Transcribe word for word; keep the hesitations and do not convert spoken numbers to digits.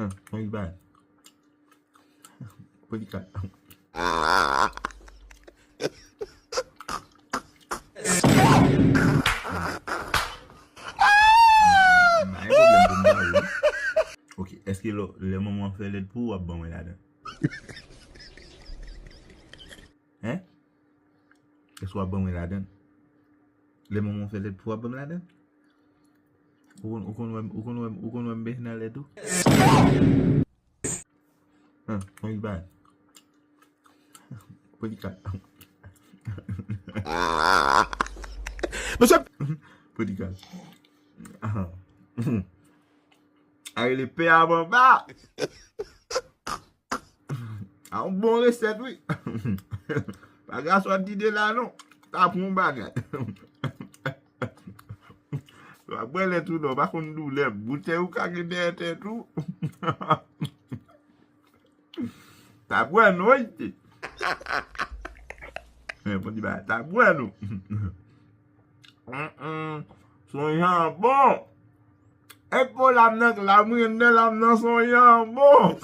Yon bagay. Politika. M pa gen pwoblèm pou m ba ou. Ok, èske lè, lè manman fè lèt pou ou, w ap ban mwen ladan? Hein? Èske w ap ban mwen ladan? Lè manman fè lèt pou w, w ap ban m ladan? Ou konn, ou konn wè m, ou konn wè m, ou konn wè m bezwen nan lèt ou? Hum, yon bagay. Politika. Mesye. Politika. A rele pè a manba. A yon bon resèt, wi. Pa gason ap di de la, non. Ta pran yon bagay. W ap bwè lèt ou non, pa konn doulè. Boutèy ou ka gen dèyè tèt ou. Ta bwè non, ite. Men, bon, di ba, ta bwè non. Mm-mm. Son jan bon. E po lam nan, lam renmen lam nan son jan bon.